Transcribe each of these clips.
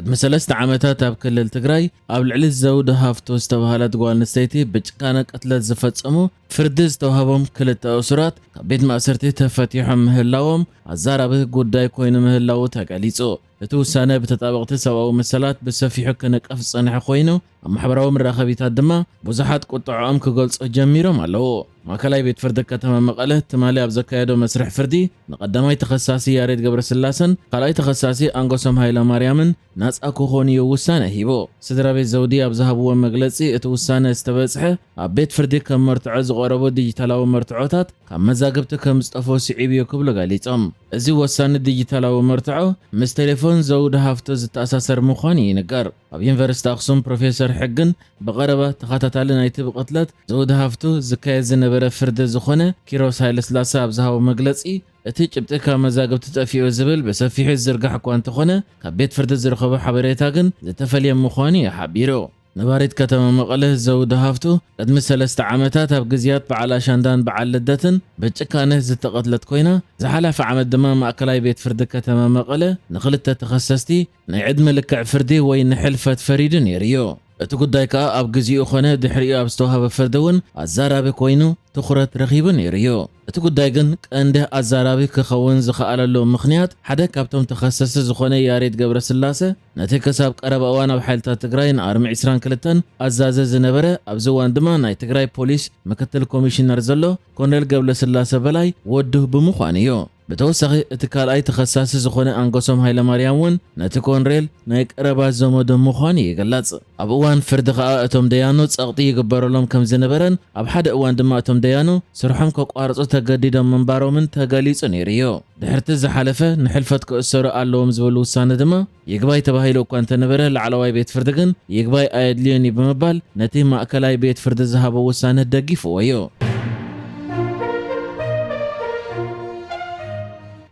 ቅድሚ ሰለስተ ዓመታት ኣብ ክልል ትግራይ ኣብ ልዕሊ ዘውዲ ሃፍቱ ዝተባህለት ጓል ኣንስተይቲ ብጭካነ ቅትለት ዝፈጸሙ ፍርዲ ዝተዋህቦም ክልተ እሱራት ካብ ቤት ማእሰርቲ ተፈቲሖም ምህላዎም ኣዛራቢ ጉዳይ ኮይኑ ምህላዉ ተገሊጹ። እቲ ውሳነ ብተጣበቕቲ ሰብኣዊ መሰላት ብሰፊሑ ክንቀፍ ዝጸንሐ ኮይኑ፣ ኣብ ማሕበራዊ መራኸቢታት ድማ ብዙሓት ቁጥዐኦም ክገልጹ ጀሚሮም ኣለዉ። ማእከላይ ቤት ፍርዲ ከተማ መቐለ ትማሊ ኣብ ዘካየዶ መስርሕ ፍርዲ፣ ንቐዳማይ ተኸሳሲ ያሬድ ገብረስላሰን ካልኣይ ተኸሳሲ ኣንጎሶም ሃይለማርያምን ናጻ ክኾኑ እዩ ውሳነ ሂቡ። ስድራ ቤት ዘውዲ ኣብ ዝሃብዎ መግለጺ፣ እቲ ውሳነ ዝተበጽሐ ኣብ ቤት ፍርዲ ከም መርትዖ ዝቐረቡ ዲጂታላዊ መርትዖታት ካብ መዛግብቲ ከም ዝጠፍኡ ስዒቡ እዩ ክብሉ ገሊጾም። እዚ ወሳኒ ዲጂታላዊ መርትዖ ምስ ቴሌፎን ዘውዲ ሃፍቱ ዝተኣሳሰር ምዃኑ ይንገር። ኣብ ዩኒቨርሲቲ ኣኽሱም ፕሮፌሰር ሕግን ብቐረባ ተኸታታሊ ናይቲ ብቕትለት ዘውዲ ሃፍቱ ዝካየድ ዝነበረ ፍርዲ ዝኾነ ኪሮስ ሃይለስላሰ ኣብ ዝሃቦ መግለጺ፣ እቲ ጭብጢ ካብ መዛግብቲ ጠፊኡ ዝብል ብሰፊሑ ዝዝርጋሕ እኳ እንተኾነ፣ ካብ ቤት ፍርዲ ዝረኸቦ ሓበሬታ ግን ዝተፈልየ ምዃኑ እዩ ሓቢሩ። ነባሪት ከተማ መቐለ ዘውዲ ሃፍቱ ቅድሚ ሰለስተ ዓመታት ኣብ ግዝያት በዓል ኣሻንዳን በዓል ልደትን ብጭካነ ዝተቐትለት ኮይና፣ ዝሓለፈ ዓመት ድማ ማእከላይ ቤት ፍርዲ ከተማ መቐለ ንኽልተ ተኸሰስቲ ናይ ዕድመ ልክዕ ፍርዲ ወይ ንሕልፈት ፈሪዱ ነይሩ እዩ። እቲ ጉዳይ ከኣ ኣብ ግዜኡ ኾነ ድሕሪኡ ኣብ ዝተዋህበ ፍርዲ እውን ኣዛራቢ ኮይኑ ትኹረት ረኺቡ ነይሩ እዩ። እቲ ጉዳይ ግን ቀንዲ ኣዛራቢ ክኸውን ዝኸኣለሉ ምኽንያት፣ ሓደ ካብቶም ተኸሰስቲ ዝኾነ ያሬድ ገብረስላሰ፣ ነቲ ክሳብ ቀረባ እዋን ኣብ ሓይልታት ትግራይ ንኣርሚ ዕስራን ክልተን ኣዛዚ ዝነበረ፣ ኣብዚ እዋን ድማ ናይ ትግራይ ፖሊስ ምክትል ኮሚሽነር ዘሎ ኮሎኔል ገብረስላሰ በላይ ወዱ ብምዃኑ እዩ። ብተወሳኺ፣ እቲ ካልኣይ ተኸሳሲ ዝኾነ ኣንጎሶም ሃይለማርያም እውን ነቲ ኮንሬል ናይ ቀረባ ዘመዱ ምዃኑ ይግለጽ። ኣብ እዋን ፍርዲ ከኣ እቶም ደያኑ ጸቕጢ ይግበረሎም ከም ዝነበረን ኣብ ሓደ እዋን ድማ እቶም ደያኑ ስርሖም ከቋርጹ ተገዲዶም ምንባሮምን ተገሊጹ ነይሩ እዩ። ድሕርቲ ዝሓለፈ ንሕልፈት ክእሰሩ ኣለዎም ዝብል ውሳነ ድማ ይግባይ ተባሂሉ እኳ እንተነበረ፣ ላዕለዋይ ቤት ፍርዲ ግን ይግባይ ኣየድልዮን እዩ ብምባል ነቲ ማእከላይ ቤት ፍርዲ ዝሃቦ ውሳነ ደጊፍዎ እዩ።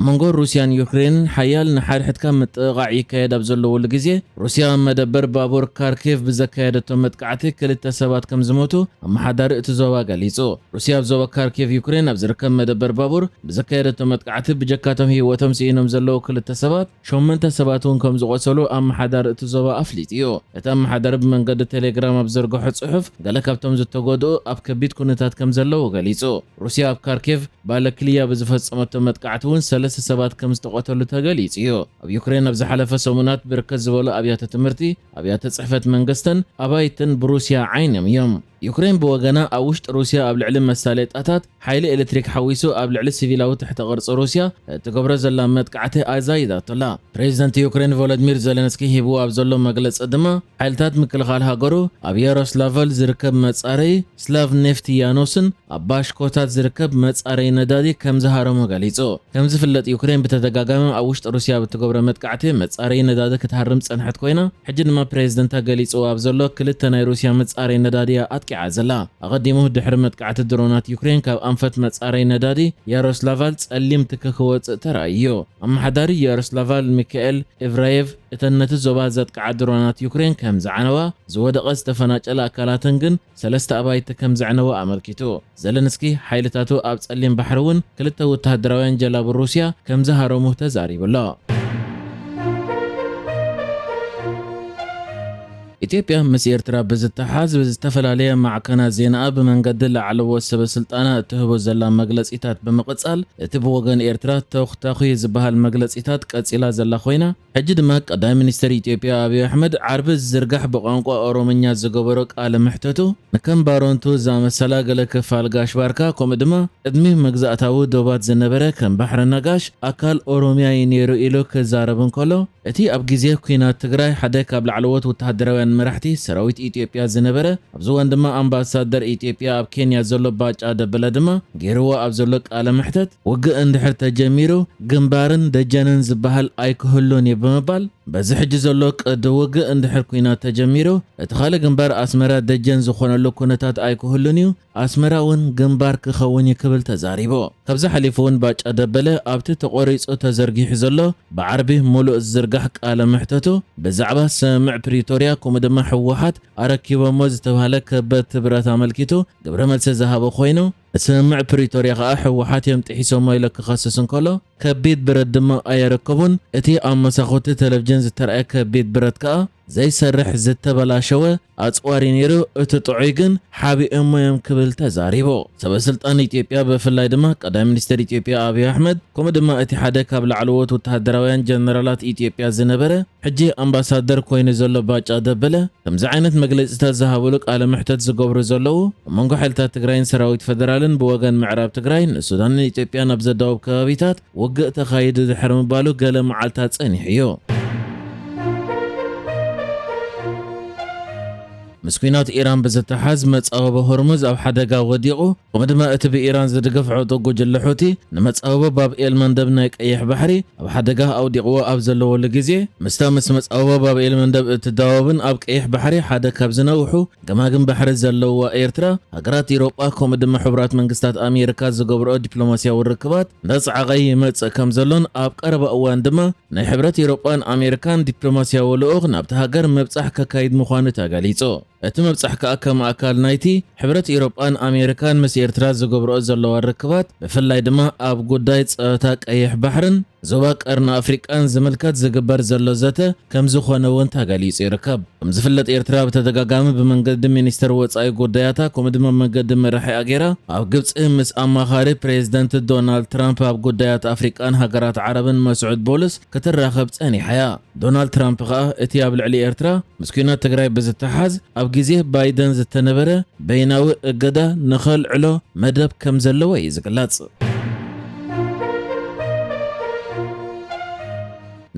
መንጎ ሩስያን ዩክሬንን ሓያል ንሓድሕድካ ምጥቕቓዕ ይካየድ ኣብ ዘለወሉ ግዜ፣ ሩስያ ኣብ መደበር ባቡር ካርኪቭ ብዘካየደቶ መጥቃዕቲ ክልተ ሰባት ከም ዝሞቱ ኣመሓዳሪ እቲ ዞባ ገሊጹ። ሩስያ ኣብ ዞባ ካርኪቭ ዩክሬን ኣብ ዝርከብ መደበር ባቡር ብዘካየደቶ መጥቃዕቲ ብጀካቶም ህይወቶም ስኢኖም ዘለዉ ክልተ ሰባት፣ ሸሞንተ ሰባት እውን ከም ዝቖሰሉ ኣመሓዳሪ እቲ ዞባ ኣፍሊጡ እዩ። እቲ ኣመሓዳሪ ብመንገዲ ቴሌግራም ኣብ ዘርግሖ ጽሑፍ፣ ገለ ካብቶም ዝተጎድኡ ኣብ ከቢድ ኩነታት ከም ዘለዉ ገሊጹ። ሩስያ ኣብ ካርኪቭ ባለክልያ ብዝፈጸመቶ መጥቃዕቲ እውን ሰለስተ ሰባት ከም ዝተቐተሉ ተገሊጹ እዩ። ኣብ ዩክሬን ኣብ ዝሓለፈ ሰሙናት ብርክት ዝበሉ ኣብያተ ትምህርቲ፣ ኣብያተ ጽሕፈት መንግስትን ኣባይትን ብሩስያ ዓይኖም እዮም። ዩክሬን ብወገና ኣብ ውሽጢ ሩስያ ኣብ ልዕሊ መሳለጣታት ሓይሊ ኤሌክትሪክ ሓዊሱ ኣብ ልዕሊ ሲቪላዊ ትሕተ ቅርጺ ሩስያ እትገብሮ ዘላ መጥቃዕቲ ኣዛይዳቶ ኣላ። ፕሬዚደንት ዩክሬን ቮሎዲሚር ዜለንስኪ ሂብዎ ኣብ ዘሎ መግለጺ ድማ፣ ሓይልታት ምክልኻል ሃገሩ ኣብ ያሮስላቨል ዝርከብ መጻረዪ ስላቭ ኔፍት ያኖስን ኣብ ባሽኮታት ዝርከብ መጻረዪ ነዳዲ ከም ዝሃረሙ ገሊጹ። ከም ዝፍለጥ፣ ዩክሬን ብተደጋጋሚ ኣብ ውሽጢ ሩስያ ብትገብሮ መጥቃዕቲ መጻረዪ ነዳዲ ክትሃርም ዝጸንሐት ኮይና፣ ሕጂ ድማ ፕሬዚደንታ ገሊጽዎ ኣብ ዘሎ ክልተ ናይ ሩስያ መጻረዪ ነዳዲ እያ ኣጥቂዓ ዘላ። ኣቐዲሙ፣ ድሕሪ መጥቃዕቲ ድሮናት፣ ዩክሬን ካብ ኣንፈት መጻረዪ ነዳዲ ያሮስላቫል ጸሊም ትኪ ክወጽእ ተራእዩ። ኣመሓዳሪ ያሮስላቫል ሚካኤል ኤቭራየቭ፣ እተን ነቲ ዞባ ዘጥቅዓ ድሮናት ዩክሬን ከም ዝዓነዋ፣ ዝወደቐ ዝተፈናጨለ ኣካላተን ግን ሰለስተ ኣባይቲ ከም ዘዕነወ ኣመልኪቱ። ዘለንስኪ፣ ሓይልታቱ ኣብ ጸሊም ባሕሪ እውን ክልተ ወተሃደራውያን ጀላቡ ሩስያ ከም ዝሃረሙ ተዛሪቡ ኣሎ። ኢትዮጵያ ምስ ኤርትራ ብዝተሓዝ ብዝተፈላለየ ማዕከናት ዜናኣ ብመንገዲ ላዕለዎት ሰበ ስልጣና እትህቦ ዘላ መግለጺታት ብምቕጻል፣ እቲ ብወገን ኤርትራ ተኹታኹ ዝበሃል መግለጺታት ቀጺላ ዘላ ኮይና፣ ሕጂ ድማ ቀዳማይ ሚኒስተር ኢትዮጵያ ኣብይ ኣሕመድ ዓርቢ ዝዝርጋሕ ብቋንቋ ኦሮምኛ ዝገበሮ ቃለ መሕተቱ፣ ንከም ባረንቱ ዝኣመሰላ ገለ ክፋል ጋሽ ባርካ፣ ከምኡ ድማ ቅድሚ መግዛእታዊ ዶባት ዝነበረ ከም ባሕሪ ነጋሽ ኣካል ኦሮምያ እዩ ነይሩ ኢሉ ክዛረብ እንከሎ፣ እቲ ኣብ ግዜ ኲናት ትግራይ ሓደ ካብ ላዕለዎት ወተሃደራውያን መራሕቲ ሰራዊት ኢትዮጵያ ዝነበረ፣ ኣብዚ እዋን ድማ ኣምባሳደር ኢትዮጵያ ኣብ ኬንያ ዘሎ ባጫ ደበለ ድማ ገይርዎ ኣብ ዘሎ ቃለ መሕተት፣ ውግእ እንድሕር ተጀሚሩ ግንባርን ደጀንን ዝበሃል ኣይክህሉን እዩ ብምባል፣ በዚ ሕጂ ዘሎ ቅዲ ውግእ እንድሕር ኲናት ተጀሚሩ፣ እቲ ካልእ ግንባር ኣስመራ ደጀን ዝኾነሉ ኩነታት ኣይክህሉን እዩ፣ ኣስመራ እውን ግንባር ክኸውን እዩ ክብል ተዛሪቡ። ካብዚ ሓሊፉ እውን ባጫ ደበለ ኣብቲ ተቖሪጹ ተዘርጊሑ ዘሎ ብዓርቢ ሙሉእ ዝዝርጋሕ ቃለ መሕተቱ ብዛዕባ ስምምዕ ፕሪቶርያ ከምኡ ድማ ህወሓት ኣረኪቦሞ ዝተባህለ ከበድቲ ብረት ኣመልኪቱ ግብረ መልሲ ዝሃበ ኮይኑ፣ ስምምዕ ፕሪቶርያ ከኣ ህወሓት እዮም ጥሒሶሞ ኢሉ ክኸስስ እንከሎ፣ ከቢድ ብረት ድማ ኣየረከቡን። እቲ ኣብ መሳኹቲ ቴሌቪዥን ዝተረኣየ ከቢድ ብረት ከኣ ዘይሰርሕ ዝተበላሸወ ኣጽዋር እዩ ነይሩ። እቲ ጥዑይ ግን ሓቢኦሞ እዮም ክብል ተዛሪቡ። ሰበ ስልጣን ኢትዮጵያ ብፍላይ ድማ ቀዳማይ ሚኒስትር ኢትዮጵያ ኣብይ ኣሕመድ ከምኡ ድማ እቲ ሓደ ካብ ላዕለዎት ወተሃደራውያን ጀነራላት ኢትዮጵያ ዝነበረ ሕጂ ኣምባሳደር ኮይኑ ዘሎ ባጫ ደበለ ከምዚ ዓይነት መግለጺታት ዝሃብሉ ቃለ መሕተት ዝገብሩ ዘለዉ ኣብ መንጎ ሓይልታት ትግራይን ሰራዊት ፈደራልን ብወገን ምዕራብ ትግራይ ንሱዳንን ኢትዮጵያን ኣብ ዘዳውብ ከባቢታት ውግእ ተኻይዱ ድሕሪ ምባሉ ገለ መዓልታት ጸኒሑ እዩ። ምስ ኲናት ኢራን ብዝተሓዝ መጻወቢ ሆርሙዝ ኣብ ሓደጋ ወዲቑ፣ ከምኡ ድማ እቲ ብኢራን ዝድገፍ ዕጡቕ ጉጅለ ሑቲ ንመጻወቢ ባብ ኤል መንደብ ናይ ቀይሕ ባሕሪ ኣብ ሓደጋ ኣውዲቕዎ ኣብ ዘለወሉ ግዜ፣ ምስታ ምስ መጻወቢ ባብ ኤል መንደብ እትዳወብን ኣብ ቀይሕ ባሕሪ ሓደ ካብ ዝነውሑ ገማግም ባሕሪ ዘለዋ ኤርትራ፣ ሃገራት ኢሮጳ ከምኡ ድማ ሕቡራት መንግስታት ኣሜሪካ ዝገብርኦ ዲፕሎማስያዊ ርክባት እንዳጸዓቐ ይመጽእ ከም ዘሎን ኣብ ቀረባ እዋን ድማ ናይ ሕብረት ኢሮጳን ኣሜሪካን ዲፕሎማስያዊ ልኡኽ ናብቲ ሃገር ምብጻሕ ከካይድ ምዃኑ ተገሊጹ። እቲ ምብጻሕ ከኣ ከም ኣካል ናይቲ ሕብረት ኢሮጳን ኣሜሪካን ምስ ኤርትራ ዝገብርኦ ዘለዋ ርክባት፣ ብፍላይ ድማ ኣብ ጉዳይ ጸወታ ቀይሕ ባሕርን ዞባ ቀርኒ ኣፍሪቃን ዝምልከት ዝግበር ዘሎ ዘተ ከም ዝኾነ እውን ተገሊጹ ይርከብ። ከም ዝፍለጥ ኤርትራ ብተደጋጋሚ ብመንገዲ ሚኒስተር ወጻኢ ጉዳያታ ከምኡ ድማ መንገዲ መራሒ ኣገይራ ኣብ ግብጺ ምስ ኣማኻሪ ፕሬዚደንት ዶናልድ ትራምፕ ኣብ ጉዳያት ኣፍሪቃን ሃገራት ዓረብን መስዑድ ቦልስ ክትራኸብ ጸኒሓ እያ። ዶናልድ ትራምፕ ከኣ እቲ ኣብ ልዕሊ ኤርትራ ምስ ኲናት ትግራይ ብዝተሓዝ ኣብ ግዜ ባይደን ዝተነበረ በይናዊ እገዳ ንኸልዕሎ መደብ ከም ዘለዎ እዩ ዝግለጽ።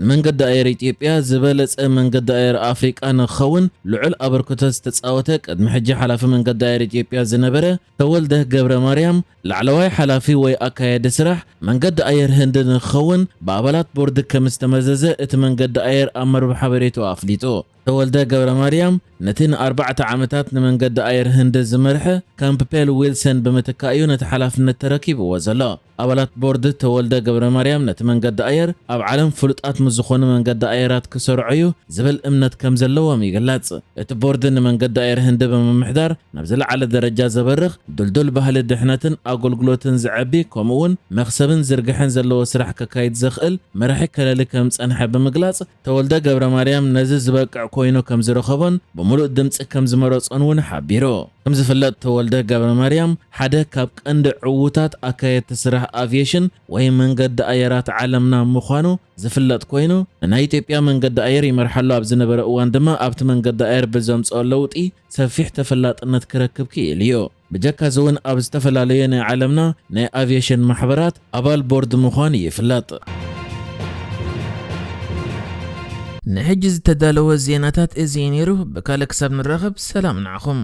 ንመንገዲ ኣየር ኢትዮጵያ ዝበለጸ መንገዲ ኣየር ኣፍሪቃ ንክኸውን ልዑል ኣበርክቶ ዝተጻወተ ቅድሚ ሕጂ ሓላፊ መንገዲ ኣየር ኢትዮጵያ ዝነበረ ተወልደ ገብረ ማርያም ላዕለዋይ ሓላፊ ወይ ኣካያዲ ስራሕ መንገዲ ኣየር ህንዲ ንክኸውን ብኣባላት ቦርድ ከም ዝተመዘዘ እቲ መንገዲ ኣየር ኣብ መርበብ ሓበሬታኡ ኣፍሊጡ። ተወልደ ገብረ ማርያም ነቲ ንኣርባዕተ ዓመታት ንመንገዲ ኣየር ህንዲ ዝመርሐ ካምፕቤል ዊልሰን ብምትካእ እዩ ነቲ ሓላፍነት ተረኪብዎ ዘሎ። ኣባላት ቦርድ ተወልደ ገብረ ማርያም ነቲ መንገዲ ኣየር ኣብ ዓለም ፍሉጣት ምስ ዝኾኑ መንገዲ ኣየራት ክሰርዖ እዩ ዝብል እምነት ከም ዘለዎም ይግለጽ። እቲ ቦርድ ንመንገዲ ኣየር ህንዲ ብምምሕዳር ናብ ዝለዓለ ደረጃ ዘበርኽ ድልዱል ባህሊ ድሕነትን ኣገልግሎትን ዘዕቢ ከምኡ እውን መኽሰብን ዝርግሐን ዘለዎ ስራሕ ከካይድ ዘኽእል መራሒ ከለሊ ከም ዝጸንሐ ብምግላጽ ተወልደ ገብረ ማርያም ነዚ ዝበቅዕ ኮይኑ ከም ዝረኸቦን ብምሉእ ድምጺ ከም ዝመረጾን እውን ሓቢሩ። ከም ዝፍለጥ ተወልደ ገብረ ማርያም ሓደ ካብ ቀንዲ ዕዉታት ኣካየድቲ ስራሕ ኣቪዬሽን ወይ መንገዲ ኣየራት ዓለምና ምዃኑ ዝፍለጥ ኮይኑ ንናይ ኢትዮጵያ መንገዲ ኣየር ይመርሓሉ ኣብ ዝነበረ እዋን ድማ ኣብቲ መንገዲ ኣየር ብዘምጽኦ ለውጢ ሰፊሕ ተፈላጥነት ክረክብ ክኢሉ እዩ። ብጀካ እዚ እውን ኣብ ዝተፈላለዩ ናይ ዓለምና ናይ ኣቪዬሽን ማሕበራት ኣባል ቦርድ ምዃኑ ይፍለጥ። ንሕጂ ዝተዳለወ ዜናታት እዚ እዩ ነይሩ። ብካልእ ክሳብ ንራኸብ ሰላም ንዓኹም።